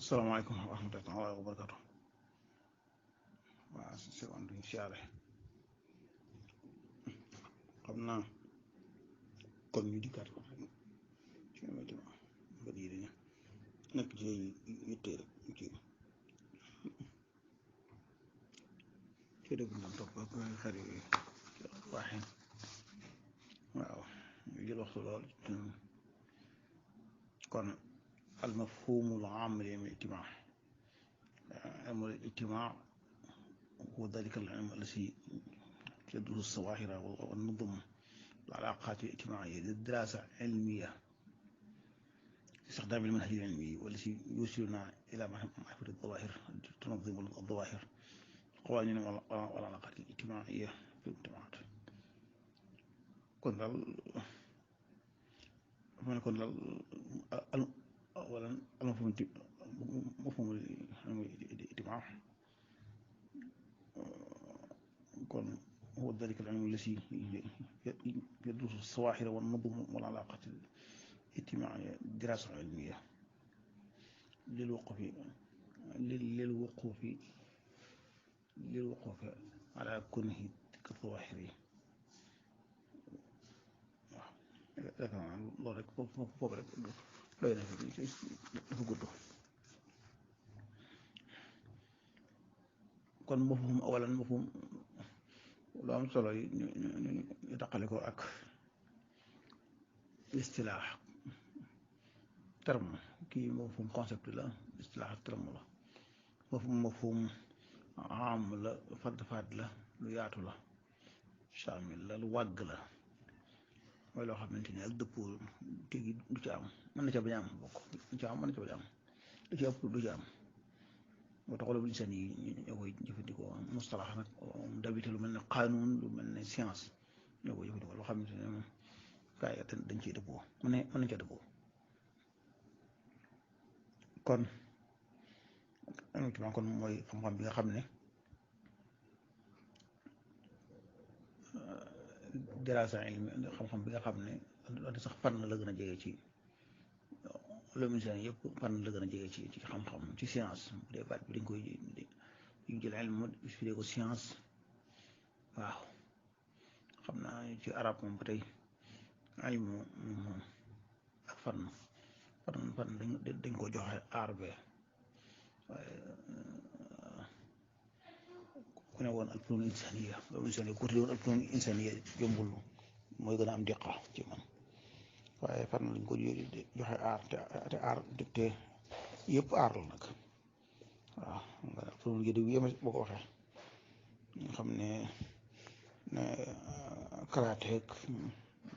salaamaaleykum wa rahmatullaahi wa barakaatu. waaw si woon duñ siyaare xam naa kon ñu dikkaat ko ci météo ba di nekk ci yitte rek ci dëgg moom topp ak xar yooyu waaxe waaw ñu jël waxtu lool kon al mafhumul aam lil ijtimaa علم الاجتماع هو ذلك العلم الذي يدرس الظواهر والنظم العلاقات الاجتماعية للدراسة علمية استخدام المنهج العلمي والذي يوصلنا إلى معرفة الظواهر تنظم الظواهر القوانين والعلاقات الاجتماعية في المجتمعات. كنا أولا مفهوم الاجتماع كون هو ذلك العلم الذي يدرس الظواهر والنظم والعلاقات الاجتماعية دراسة علمية للوقوف على كونه تلك الظواهر loolu rek foofu rek doy na fi dafa gudd kon mafhum awalan mafhum lu am solo yi ñu taqale ko ak istilaax terme kii mafhum concept la istilaax terme la mafhum am la fadd la lu yaatu la chamil la lu wàgg la mooy loo xamante ni ak dëppoo tegi du ci am mën na ca bañ a am bokk du ci am mën na ca bañ a am du ci ëpp du ci am moo tax wala insaan yi ñoo koy jëfandikoo mustalax nag dabite lu mel ne qaanuun lu mel ne science ñoo koy jëfandikoo loo xamante ne moom gaa yi dañ ciy dëppoo mën nañ ca dëppoo kon effectivement kon mooy xam-xam bi nga xam ne diraasa ilmi xam-xam bi nga xam ne sax fànn la gën a jege ci loolu insaan yëpp fànn la gën a jege ci xam-xam ci science bu dee baat bi dañ koy jël ilm fi ko science waaw xam naa ci arab moom ba tey ilmu moom ak fànn dañ ko joxe arb waaye ku ne woon al funun insaniya loolu insaniya ku tuddee woon al funun insaniya jombul mooy gën a am diqa ci man waaye fan lañ ko joxe aar te aar te yëpp aar la nag waaw nga al funun yi yéeme boo ko waxee nga xam ne karateek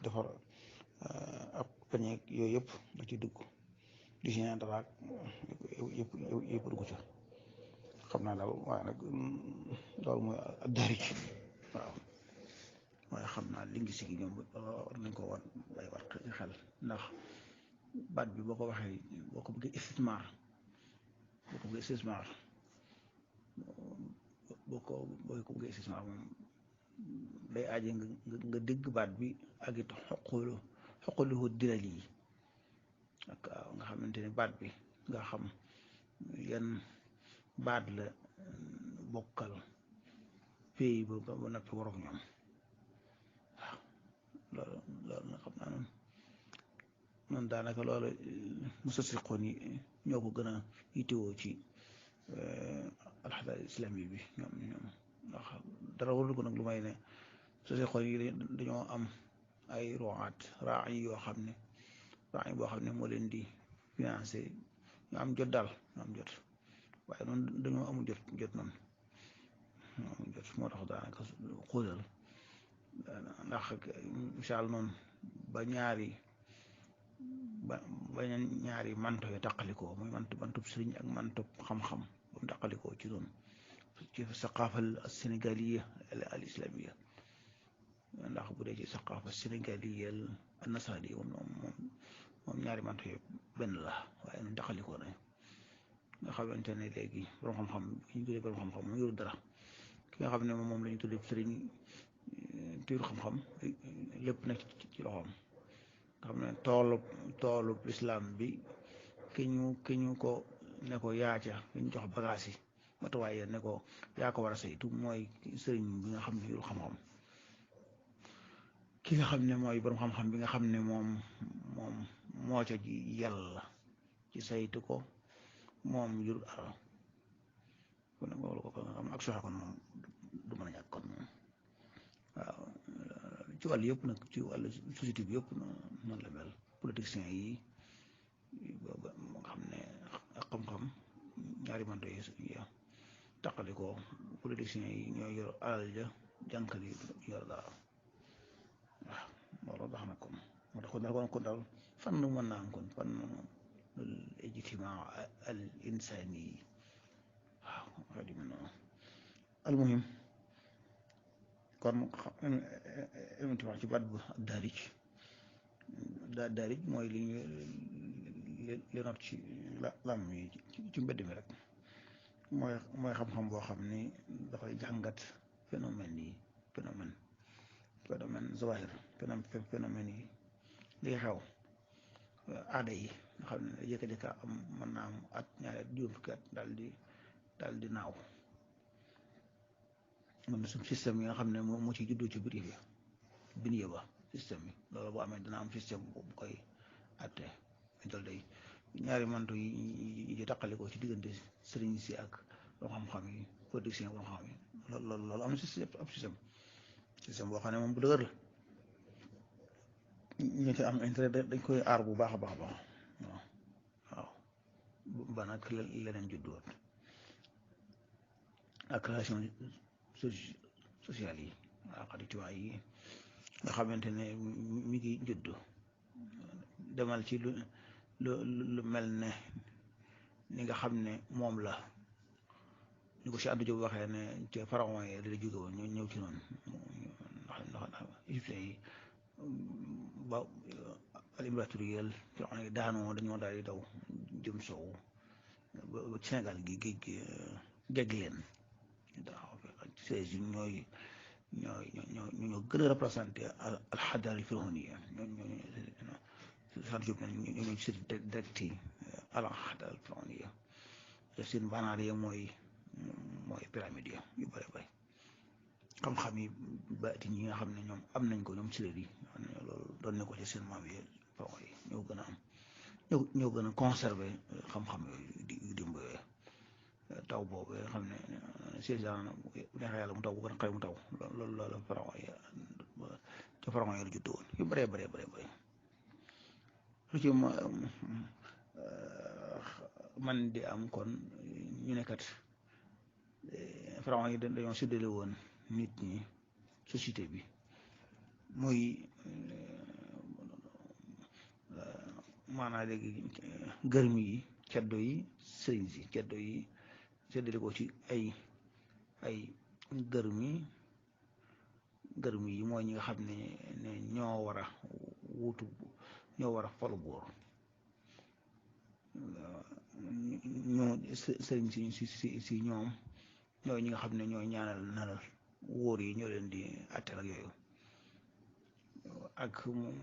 defar ab pañeek yooyu yëpp da ci dugg design daraak yëpp dugg ci xam naa daal waaye nag loolu mooy darij waaw waaye xam naa linguistique yi ñoom war nañ ko war bàyyi war xel ndax baat bi boo ko waxee boo ko bëggee istismaar moom day aaje nga dégg baat bi ak it xoqaluhu dilal yi ak nga xamante ne baat bi nga xam yan baat la bokkal pays ba noppi waroog ñoom waaw loolu na xam naa noonu daanaka loolu mustashriqoon yi ñoo ko gën a yittewoo ci alxadaara islami bi ñoom ndax dara warul ko nag lu may ne mustashriqoon yi dañoo am ay raay yoo xam ne raay boo xam ne moo leen di financé ñu am jot daal ñu am jot waaye noonu dañoo amul jot noonu moo tax daanaka xuusal ndax misaal noonu ba ñaari manto yi taqalikoo muy mantub sëriñ ak mantub xam-xam ba mu taqalikoo ci noonu ci saqaafa sénégaliya al islamiya ndax bu dee ci saqaafa sénégaliya al nasraniya moom ñaari manto yi benn la waaye noonu taqalikoo nañ nga xamante ne léegi borom xam-xam ki ñu tuddee borom xam-xam mu yoru dara ki nga xam ne moom la ñu tuddee sëriñ tiiru xam-xam lépp nekk ci loxoom nga xam ne toolub islam bi ki ñu ko ne ko yaa ca ñu jox bagage yi matuwaay ne ko yaa ko war a saytu mooy sëriñ bi nga xam ne yu xam-xam ki nga xam ne mooy borom xam-xam bi nga xam ne moom moo ca ji yàlla ci saytu ko moom jur dara kon nag loolu ko nga xam ak soxe kon moom du mën a ñàkk kon moom waaw ci wàll yëpp nag ci wàll société bi yëpp noonu la mel politiciens yi nga xam ne ak xam-xam ñaari manto yi taqali ko politiciens yi ñooy yor alal ja jànkal yi yor dara waaw loolu baax na kon moo tax kon daal fan mën naa am kon fan ijtimaa al insani yi waaw xedi mel noonu almuhim kon imti wax ci baat bu daarij mooy li ñu li not ci lam yi ci mbedd mi rek mooy xam-xam boo xam ni dafay jàngat phénomène yi phénomène zawahir phénomène yi li xew aada yi nga xam ne jëkka-jëkka am mën naa am at ñaari at juróom fukki at daal di naaw moom suñ système yi nga xam ne moo ci juddoo ci biir bi ñu yëba système yi loolu boo amee dina am système bu koy atte ñu dal day ñaari manto yi taqalikoo ci diggante sëriñ si ak loo xam-xam yi production boo xam yi loolu am na système boo xam ne moom bu dëgër la ñu ci am intérêt dañ koy aar bu baax a baax waaw ba nag leneen judduwaat ak relation sociale yi waaw xarituwaay yi nga xamante ne mi ngi judd demal ci lu mel ne ni nga xam ne moom la ñu ko si àddu job waxee ne ci pharaon yi la jóge woon ñoo ñëw ci noonu ndax égyptiens yi ba al impératriel pharaon yi daanoo dañoo daal di daw jëm soow ba Sénégal gi géej gi gegg leen seize yi ñoo gën a représenté al xadara al fir'auniyya ñoo ci seen direct yi al xadara al fir'auniyya seen banaar yi mooy pyramide yu bëri bëri xam-xam yi baatin yi nga xam ne ñoom am nañ ko ñoom siréer yi loolu doon ne ko ci seen maam yi pharaon yi ñoo gën a am ñoo gën a conservé xam-xam yooyu di dimb yooyu taw boobu nga xam ne seisan bu neexee yàlla mu taw bu gën a xëy mu taw loolu pharaon yi ca pharaon yi la juddoo woon yu bëree bëri lu ci man di am kon ñu nekkat pharaon yi dañoo séddale woon nit ñi société bi muy maanaam léegi gërmi yi ceddo yi sëriñ si ceddo yi séddale ko ci ay gërmi yi mooy ñi nga xam ne ñoo war a wutu ñoo war a falu buur ñoo sëriñ si ñoom ñooy ñi nga xam ne ñooy ñaanal wóor yi ñoo leen di àtteel ak yooyu ak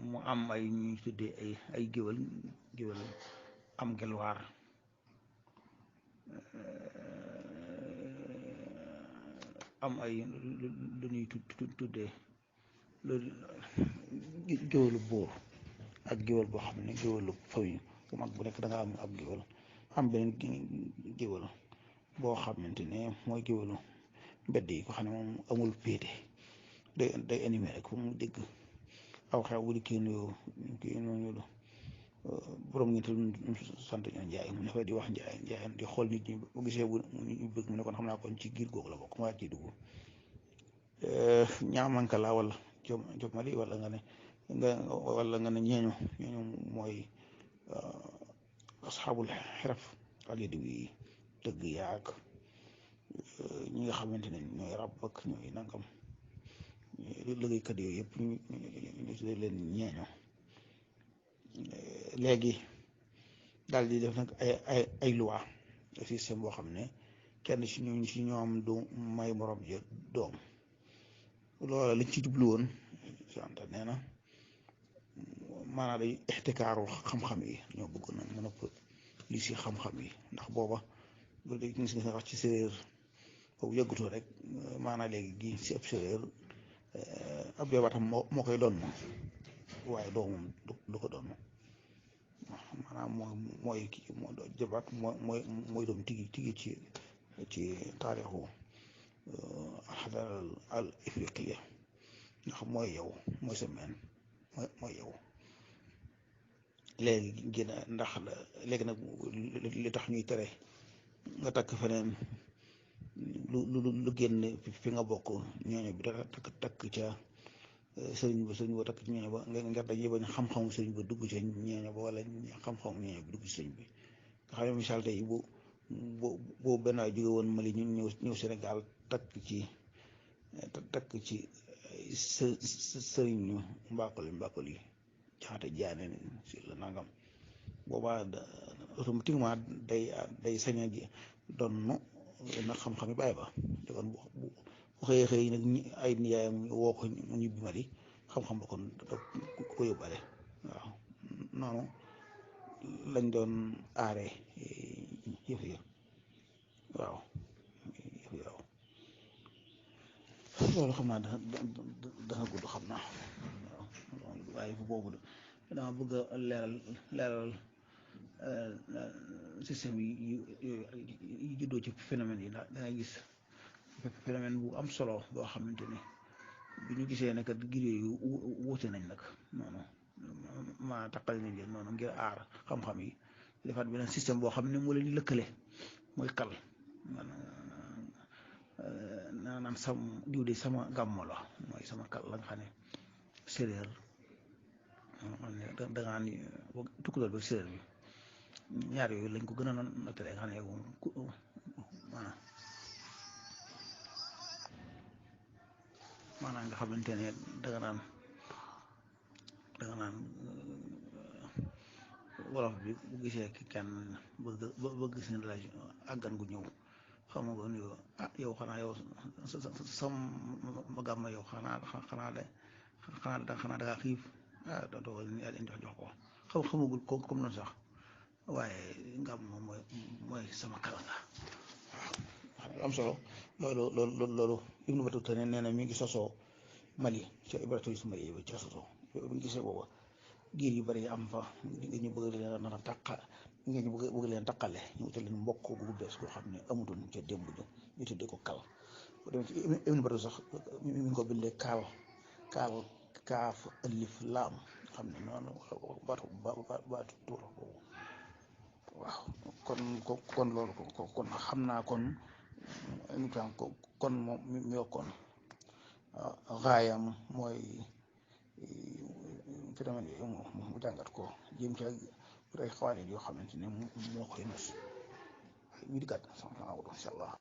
mu am ay ñuy tuddee ay géwël am gelwaar am ay lu ñuy tuddee loolu géwëlu buur ak géwël boo xam ne géwëlu famille bu mag bu nekk da nga am ab géwël am beneen géwël boo xamante ne mooy géwëlu mbedd yi ko xam ne moom amul péete day animé rek fu mu dégg aw xew bu di kii noonu borom ñi sant ñoo njaay mu ne koy di wax njaay di xool nit ñi bu gisee bu ñu bëgg mu ne kon xam naa kon ci giir googu la bokk ma ci dugg ñaamanka la wala jom mali wala nga ne ñeeñu mooy asxaabul xiraf ak yeddi wi dëgg yaag ñi nga xamante ne ñooy rab ak ñooy nangam liggéeykat yooyu yëpp ñu tuddee leen ñeeño léegi daal di def nag ay loi système boo xam ne kenn ci ñoom du may morom ji doom loola liñ ci jublu woon santa nee na maanaam day ixtikaaru xam-xam yi ñoo bëgg na mën a li si xam-xam yi ndax booba loolu léegi gis nga wax ci séeréer boobu yëggutoo rek maanaam léegi gi si ab séeréer ab jabaatam moo koy doon waaye doomam du ko doon maanaam mooy kii moo jabaat mooy doom tigi ci taarixu alxadara al ifriqiya ndax mooy yow mooy sa meen mooy yow léegi gën a ndax léegi nag li tax ñuy tere nga takk feneen lu génn fi nga bokk ñooñu bi dara takk ca sëriñ ba takk ci ñooñu ba nga dañuy bañ xam-xamu sëriñ ba dugg ca ñooñu ba wala xam-xamu ñooñu bi dugg ci sëriñ bi nga xam ne misaal tey bu benn waay jóge woon Mali ñu ñëw Sénégal takk ci sëriñ ñu mbàkkol yi jaxate jaane si la nangam boobaa automatiquement day sañ a doon nag xam-xam yi bàyyi ba kon bu xëyee nag ay nijaayam woo ko ñu ñibbi Mali xam-xam ba kon ko yóbbaale waaw noonu lañ doon aare yëf yi waaw loolu xam naa dana gudd xam naa waaw waaye bu boobu dama bëgg a leeral système yi juddoo ci phénomène yi ndax dangay gis phénomène bu am solo boo xamante ni bi ñu gisee ne kat ngir yooyu wuute nañ nag noonu maa taqal nañ leen noonu ngir aar xam-xam yi defaat beneen système boo xam ne moo leen di lëkkale mooy kal naan sam diw de sama gàmmo la mooy sama kal la nga xam ne séeréer da ngaa ni tukkulóor ba séeréer bi ñaar yooyu lañ ko gën a nattale nga xam ne maanaam nga xamante ne danga naan wolof bi bu gisee kenn bëgg gis ne la àggan gu ñëw xam nga ni yow xanaa yow sama gàmma yow xanaa dangaa xiif doo leen jox ko xamagul ko comme noonu sax waaye ngam mooy sama kala nga waaw am solo loolu Ibnu Batuta nee na mi ngi sosoo Mali ca Ibrahima Mali ba ca sosoo bu ñu gisee booba giir yu bari am fa ñu bëgg leen nar a tàqa ñu bëgg leen taqale ñu wutal leen mbokk gu bees koo xam ne amutoon ca démb ñu tuddee ko kal bu demee ci Ibnu Batuta sax mi ngi ko bindee kaal kaaf alif laam xam ne noonu baatu tuur boobu waaw kon loolu kon xam naa kon kon moom mi yokkoon raayam mooy phénomène yooyu mu jàngat ko jéem ca ay xawaare yoo xamante ne moo koy nos ñu di gàtt sax naa wut incha allah